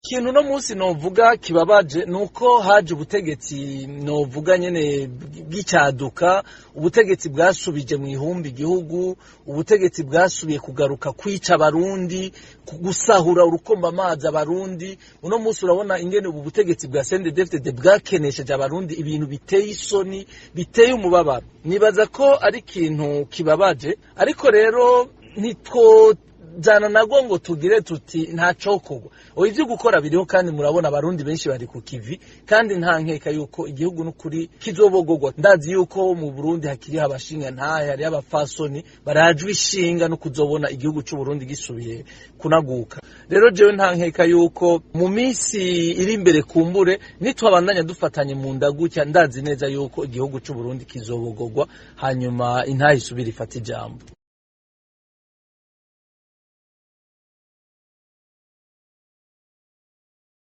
Ikintu no munsi novuga kibabaje nuko haje ubutegetsi novuga nyene bw'icaduka, ubutegetsi bwasubije mu ihumbi igihugu, ubutegetsi bwasubiye kugaruka kwica abarundi, gusahura urukomba amazi abarundi. Uno munsi urabona ingene ubu butegetsi bwa CNDD-FDD bwakenesheje abarundi ibintu biteye isoni, biteye umubabaro. Nibaza ko ari ikintu kibabaje, ariko rero ntitwo jana nago ngo tugire tuti nta cokorwa. Oya, ivyo gukora biriho, kandi murabona abarundi benshi bari ku kivi, kandi nta nkeka yuko igihugu n'ukuri kizobogorwa. Ndazi yuko mu Burundi hakiriho abashinga ntahe, hariho abafasoni barajwe ishinga no kuzobona igihugu c'u Burundi gisubiye kunaguka. Rero jewe nta nkeka yuko mu minsi iri imbere, kumbure nitwabandanya dufatanye mu nda gutya, ndazi neza yuko igihugu c'u Burundi kizobogorwa, hanyuma intahe isubire ifata ijambo.